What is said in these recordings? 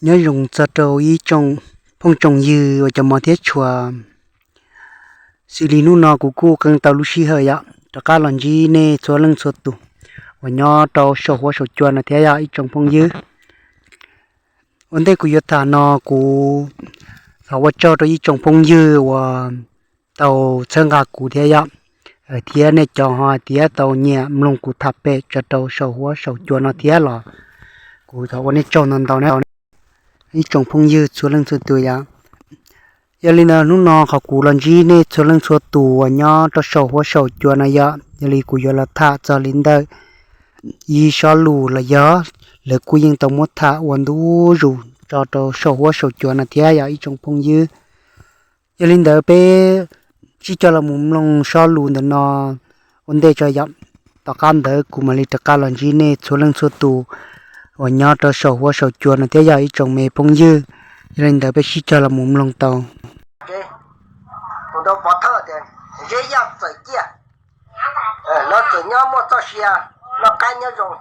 Nyob zoo txog rau ib tsoom phooj tsoom ywg uas cov mos thiab tshua, xws li hnub no kuv kuj qee tau lub sij hawm yom rov qab los ntsib nej txhua leej txhua tus uas nyob rau saum huab saum cua no thiab yom ib tsoom phooj ywg. Ua ntej kuv yuav tham no kuv thov ua tsaug rau ib tsoom phooj ywg uas tau txhawb nqa kuv thiab yom, thiab nej cov ho hais tias tau nyiam mloog kuv tham pem tso rau saum huab saum cua no thiab los kuv thov ua nej tsaug ntau ntau na ib tsoom phooj ywg txhua leej txhua tus yom. Yog li ntawd hnub no qhov kuv los ntsib nej txhua leej txhua tus uas nyob rau saum huab saum cua no yom, yog li kuv yuav los tham txog li ntawm ib sob lus los yog lawv kuj yeej tau muab tham ua ntu zus tso rau saum huab saum cua no thiab yom ib tsoom phooj ywg. Yog li ntawd peb sib cog los mus mloog sob lus ntawm no ua ntej tso yom. Tom qab ntawd kuv mam li rov qab los ntsib nej txhua leej txhua tus uas nyob rau saum huab saum cua no thiab yog ib tsoom me phooj ywg. Yog li ntawd peb sib cog los mus mloog tau. Tus ntawd pov thawj tias zeb yaj txawm ciaj, lawv txawm nyob muaj txoj sia noj qab nyob zoo.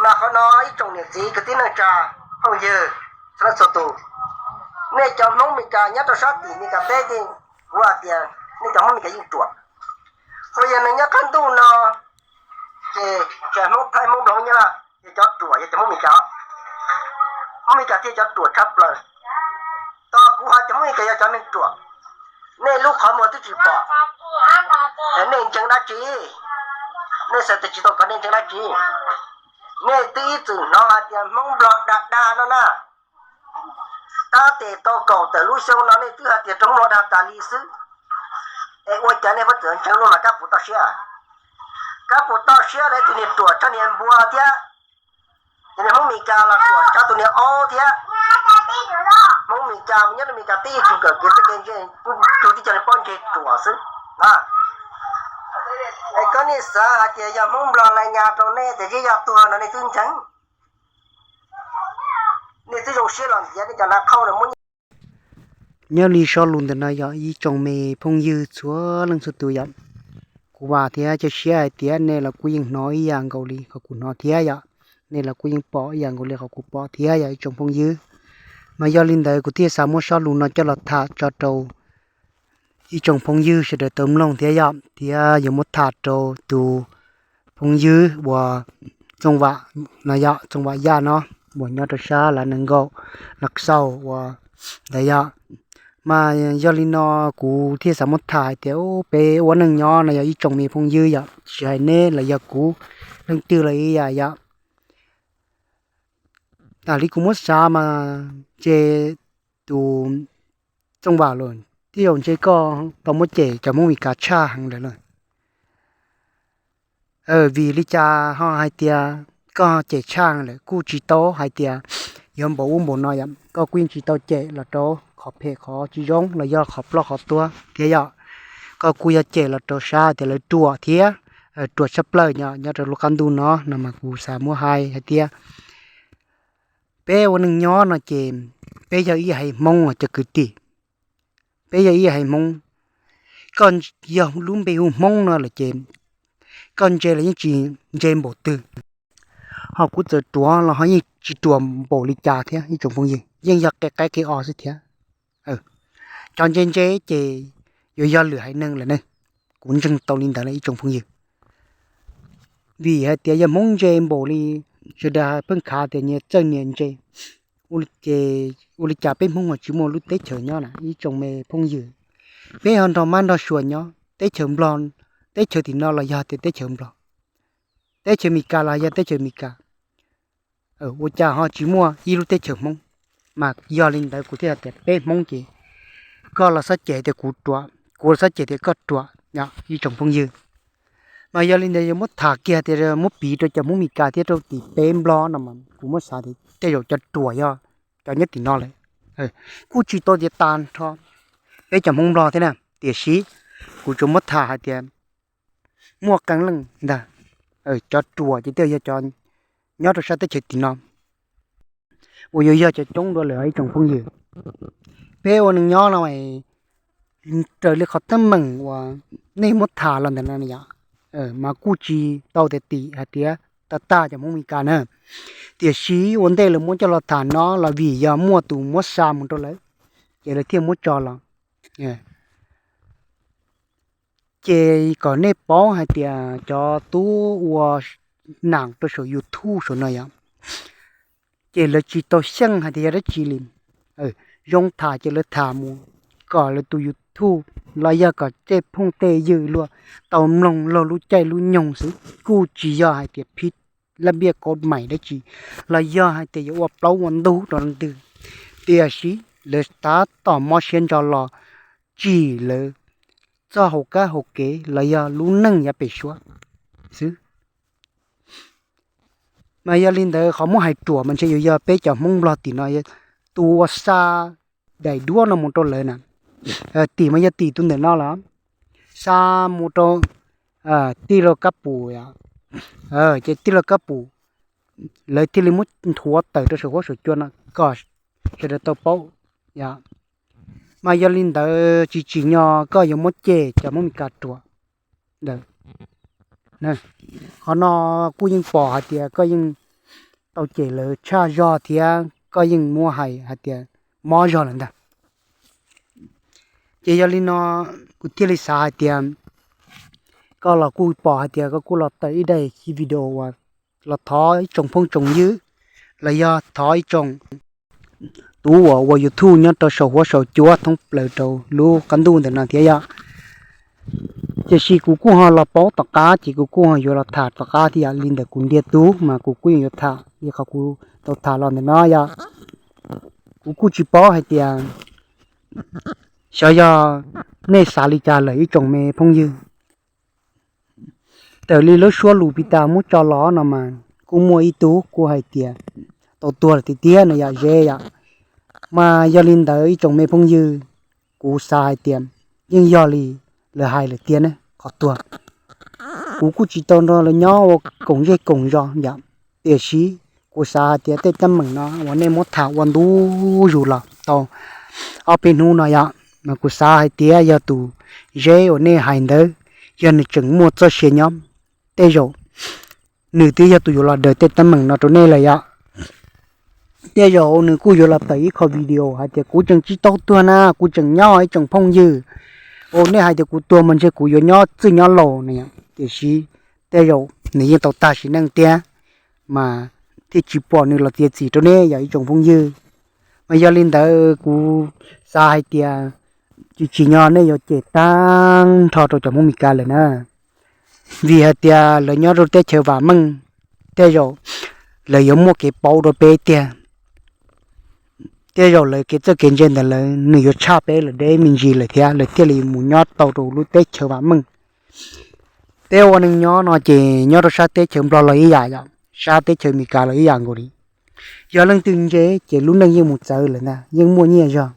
Mas qhov no ib tsoom niam txiv kwv tij neej tsa phooj ywg txhua leej txhua tus, nej cov Hmoob Mes Kas nyob rau sab tim Mes Kas teb ces kuv hais tias nej cov Hmoob Mes Kas yeej ruam. Txawm yog neeg nyob qab ntuj no ces tsis hais Hmoob Thaib Hmoob Nplog Nyab Laj, yog cov ruam yog cov Hmoob Mes Kas. Hmoob Mes Kas thiaj cov ruam tshaj plaws. Tos kuv hais tias Hmoob Mes Kas yog cov neeg ruam, nej lub qhov muag twb tsis pom, nej ntseeg dab tsi? Nej xav tias tsis tau kov nej ntseeg dab tsi? Nej twb ib txwm hnov hais tias Hmoob Nplog dag dag no na. Tab tes tau kaum tawm lub xyoo no nej twb hais tias rau Hmoob Nplog dag tas li xwb. Es ua cas nej pheej txawm ntseeg luaj mas kab puas toj siab? Kab puas toj siab lawv tus niag ruam tshaj niag npua thiab. Ces niag Hmoob Mes Kas los ruam tshaj tus niag aub thiab. Hmoob Mes Kas nyob rau Mes Kas teb yeej tsis kawm kev txawj kev ntse, tug tib co niag pob ntseg ruam xwb. Es koj nej xav hais tias yog Hmoob Nplog lais nyas rau nej tias zeb yaj tuag no nej twb ntseeg? Nej twb zoo siab los ntiav nej cov nav qhauj no muab nyiaj. Nyob li sob lus ntawm no yog ib tsoom me phooj ywg txhua leej txhua tus yom. Kuv vam thiab cia siab hais tias nej los kuj yeej hnov ib yam nkaus li qhov kuv hnov thiab yom. Nej los kuj yeej pom ib yam nkaus li qhov kuv pom thiab yom ib tsoom phooj ywg. Mas yog li ntawd kuv thiaj xav muab sob lus no coj los tham tso rau ib tsoom phooj ywg sawv daws tau mloog thiab yom, thiab yuav muab tham rau tus phooj ywg uas Txooj Vam no yom, Txooj Vam Yaj no uas nyob rau sab Lav Nees Nkaum, Lav Xaus uas ntawd yom. Mas yog li no kuv thiaj xav muab tham hais tias peb ua neej nyob no yog ib tsoom me phooj ywg yom, tsis hais neb los yog kuv, leej twg los ib yam yom. Tam li kuv muab xav mas ces tus Txooj Vam los, tej zaum ntshe koj tau muab cem cov Hmoob Mes Kas tshaj heev lawm lauj. Vim li cas ho hais tias koj cem tshaj heev lawm? Kuj tsis tau hais tias yuav npaum ub npaum no yom, koj kuj yeej tsis tau cem los rau qhov phem qhov tsis zoo los yog qhov ploj qhov tuag thiab yom. Koj kuj yog cem los rau sab tias lawv ruam thiab, ruam tshaj plaws nyob rau lub qab ntuj no no mas kuv xav muab hais hais tias peb ua neej nyob no ces peb yog ib haiv Hmoob os cov kwv tij. Peb yog ib haiv Hmoob, koj yog lub npe hu Hmoob no lawm ces koj ntse los yeej tsis ntse npaum twg, ho kuv txawm ruam los ho yeej tsis ruam npaum li cas thiab ib tsoom phooj ywg, yeej yog qe qaib qe os xwb thiab. Cov ntse ntse ces yuav yog lwm haiv neeg lawm ne, kuv ntseeg tau li ntawd lawm ib tsoom phooj ywg. Vim hais tias yog Hmoob ntse npaum li sawv daws pheej khav tias nyias txawj nyias ntse, ua li cas peb Hmoob ho tsis muaj lub teb chaws nyob na ib tsoom me phooj ywg? Peb ho nrog mab nrog suav nyob, teb chaws Nplog, teb chaws tim no los yog tias teb chaws Nplog, teb chaws Amelikas los yog teb chaws Amelikas, ua cas ho tsis muaj ib lub teb chaws Hmoob? Mas yog li ntawd kuv thiaj hais tias peb Hmoob ces koj los txhob cem tias kuv ruam, kuv los txhob cem tias koj ruam, ib tsoom phooj ywg. Mas yog li ntawd yuav muab tham kiag tias muab piv rau cov Hmoob Amelikas thiab rau tim peb Nplog no mas kuv muab xav tias tej zaum cov ruam yog cov nyob tim no lawm. Kuj tsis tau tias tag nrho peb cov Hmoob Nplog thiab na, tiam sis kuv tsuas muab tham hais tias muaj qee leej ntag, cov ruam ces thiaj yog cov nyob rau sab teb chaws tim no uas yuav yog cov coob dua lawm ib tsoom phooj ywg. Peb ua neej nyob no raws li qhov teeb meem uas nej muab tham los ntawm no yom, mas kuj tsis tau tias tim hais tias tag tag cov Hmoob Amelikas na, Tiam sis ua ntej lawv muab coj los tham no los vim yog muaj tus muab xa mus rau lawv, ces lawv thiaj muab tso los. Ces kom nej paub hais tias cov tub ua nam rau saum YouTube saum no yom, ces lawv tsis tau xyeej hais tias yog dab tsi li. Zoo tham ces lawv tham mus kom lawv tus YouTube los yog kom tej phooj tej ywg luag tau mloog laug lub caij lub nyoog xwb, kuj tsis yog hais tias phib laj npiaj kaub mais dab tsi, los yog hais tias yuav ua plaub ua ntug rau leej twg. Tiam sis lawv tab tom mob siab ntso los tsim lawv txoj hauv kab hauv kev los yog lub neej yav pem suab xwb. Mas yog li ntawd qhov muab hais ruam mas ntshe yuav yog peb cov Hmoob Nplog tim no, tus uas xa daim duab no mus rau lawv na, tim mas yog tim tus ntawm no los xa mus rau tij laug Kab Pum, ces tij laug Kab Pum lawv thiaj li muab nthuav tawm rau saum huab saum cua no kom sawv daws tau paub. Mas yog li ntawd tsis tsim nyog koj yuav muab cem cov Hmoob Meskas ruam ntawd. Qhov no kuj yeej pom hais tias koj yeej tau cem lawv tshaj zog thiab koj yeej muab hais hais tias mob zog lawm ntag. Ces yog li no kuv thiaj li xav hais tias koj los kuj pom hais tias koj kuj los tawm ib daim video uas los thov ib tsoom phooj tsoom ywg los yog thov ib tsoom tub uas ua YouTube nyob rau saum huab saum cua thoob plaws rau lub qab ntuj ntawm no thiab yom. Tiam sis kuv kuj ho los paub tom qab ces kuv kuj ho yuav los tham tom qab thiab yom. Li ntawm kuv ntiag tug mas kuv kuj yeej yuav tham li qhov kuv tau tham los ntawm no yom. Kuv kuj tsis paub hais tias xyov yog nej xav li cas lawm ib tsoom me phooj ywg. Raws li lub suab lus Pis Tas muab tso los no mas kuj muaj ib tug kuj hais tias tau tuag lawm tiag tiag no yom, Zeb yom. Mas yog li ntawd ib tsoom me phooj ywg, kuv xav hais tias yeej yog li lawv hais lawm tiag ne qhov tuag. Kuv kuj tsis tau nrog lawv nyob ua koom zej koom zos yom, tiam sis kuv xav hais tias tej teeb meem no uas nej muab tham ua ntu zus los tau ob peb hnub no yom, mas kuv xav hais tias yog tus Zeb uas nej hais ntawd, yog nws tseem muaj txoj sia nyob, tej zaum nws twb yog tus yuav los daws tej teeb meem no rau nej lawm yom. Tej zaum nws kuj yuav los tawm ib qho video hais tias kuv tseem tsis tau tuag na, kuv tseem nyob ib tsoom phooj ywg. Uas nej hais tias kuv tuag mas ntshe kuv yuav nyob txwj nyob laus no yom, tiam sis tej zaum nws yeej tau tag sim neej tiag, mas thiaj tsis pom nws los txiav txim rau nej yom ib tsoom phooj ywg. Mas yog li ntawd kuv xav hais tias tsis tsim nyog nej yuav cem tag nrho rau cov Hmoob Meskas lawm na, vim hais tias lawv nyob rau teb chaws vam meej, tej zaum lawv yuav muaj kev pauv rau peb tiag. Tej zaum lawv kev txawj kev ntse ntawm lawv nws yuav tshaj peb lawm deb me ntsis lawm thiab lawv thiaj li mus nyob tau rau lub teb chaws vam meej. Peb ua neej nyob no ces nyob rau sab teb chaws Nplog los ib yam yom, sab teb chaws Amelikas los ib yam nkaus li. Yog leej twg ntse ces lub neej yeej mus txawv lawm ntag, yeej muaj nyiaj zog.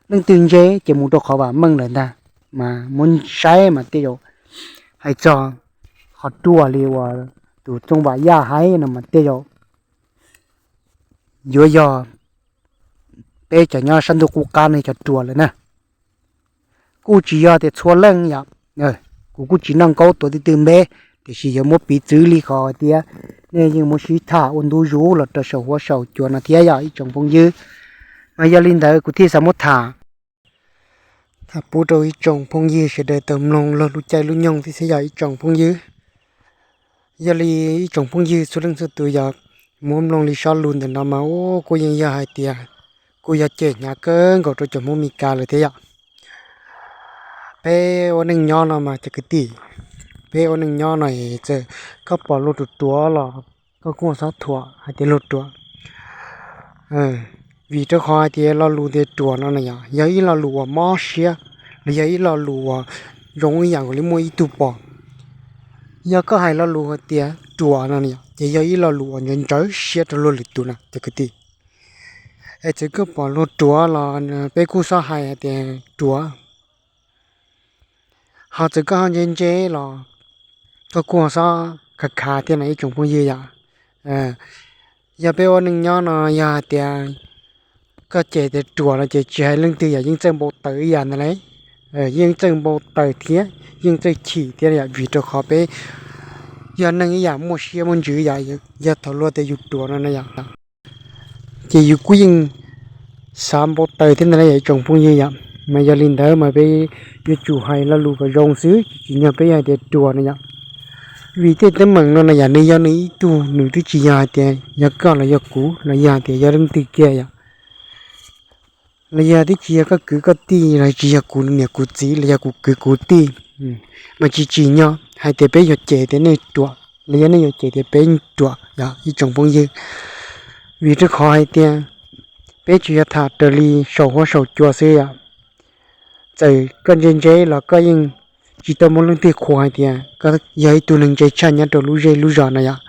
Leej twg ntse ces mus rau qhov vam meej lawm ntag. Mas muab saib mas tej zaum hais txog qhov ruam li uas tus Txooj Vam Yaj hais no mas tej zaum yuav yog peb cov nyob sab ntuj qub qab no cov ruam lawm na. Kuj tsis yog tias txhua leej yom, kuv kuj tsis noj nkaub tuav twj twg npe, tiam sis yuav muab piv txwv li qhov tias nej yeej muab sib tham ua ntu zus los rau saum huab saum cua no thiab yom ib tsoom phooj ywg. Mas yog li ntawd kuv thiaj xav muab tham, tham pub rau ib tsoom phooj ywg sawv daws tau mloog laug lub caij lub nyoog thiab xwb yom ib tsoom phooj ywg. Yog li ib tsoom phooj ywg txhua leej txhua tus yog muab mloog li sob lus ntawm no mas ua kuj yeej yog hais tias kuj yog cem hnyav kawg nkaus rau cov Hmoob Meskas lawm thiab yom. Peb ua neej nyob no mas cov kwv tij, peb ua neej nyob no es txawm koj pom luag ruam ruam los koj kuj txhob thuam hais tias luag ruam. Vim rau qhov hais tias lo lus tias ruam no na yom, yog ib lo lus uas mob siab, los yog ib lo lus uas zoo ib yam nkaus li muaj ib tug pom. Yog koj hais lo lus hais tias ruam no na yom, ces yog ib lo lus uas ntsawv ntsawv siab rau luag lwm tus na cov kwv tij. Es txawm koj pom luag ruam los peb kuj txhob hais hais tias ruam. Ho txawm koj ho ntse ntse los koj kuj txhob khav khav thiab no ib tsoom phooj ywg yom. Yog peb ua neej nyob no yog hais tias koj cem tias ruam no ces tsis hais leej twg yom yeej txawj npau taws ib yam ntag lauj. Yeej txawj npau taws thiab yeej txawj chim thiab yom, vim rau qhov peb yog neeg ib yam muaj siab muaj ntsws yom, yog thaum luag tias yus ruam no na yom, ces yus kuj yeej xav npau taws thiab ntag na yom ib tsoom phooj ywg yom. Mas yog li ntawd mas peb yuav tsum hais lo lus kom zoo xwb, tsis tsim nyog peb yuav hais tias ruam no yom. Vim tej teeb meem no na yom, nws yog nws ib tug, nws twb tsis yog hais tias yog koj los yog kuv los yog hais tias yog leej twg kiag yom, los yog twb tsis yog koj kwv koj tij los tsis yog kuv niam kuv txiv los yog kuv kwv kuv tij, mas tsis tsim nyog hais tias peb yuav cem tias nej ruam los yog nej yuav cem tias peb ruam yom ib tsoom phooj ywg. Vim rau qhov hais tias peb tsuas yog tham raws li saum huab saum cua xwb yom. Txawm koj ntse ntse los koj yeej tsis tau muaj leej twg qhuas hais tias koj yog ib tug neeg ntse tshaj nyob rau lub zej lub zos no yom.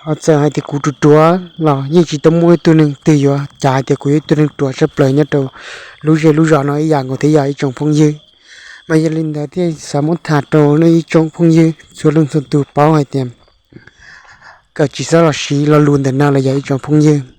Ho txawm hais tias kuv ruam ruam los yeej tsis tau muaj ib tug neeg twg yuav cav hais tias kuv yog ib tug neeg ruam tshaj plaws nyob rau lub zej lub zos no ib yam nkaus thiab yog ib tsoom phooj ywg. Mas yog li ntawd thiaj xav muab tham rau nej ib tsoom phooj ywg txhua leej txhua tus paub hais tias kom tsis txhob los siv lo lus ntawm no los yog ib tsoom phooj ywg.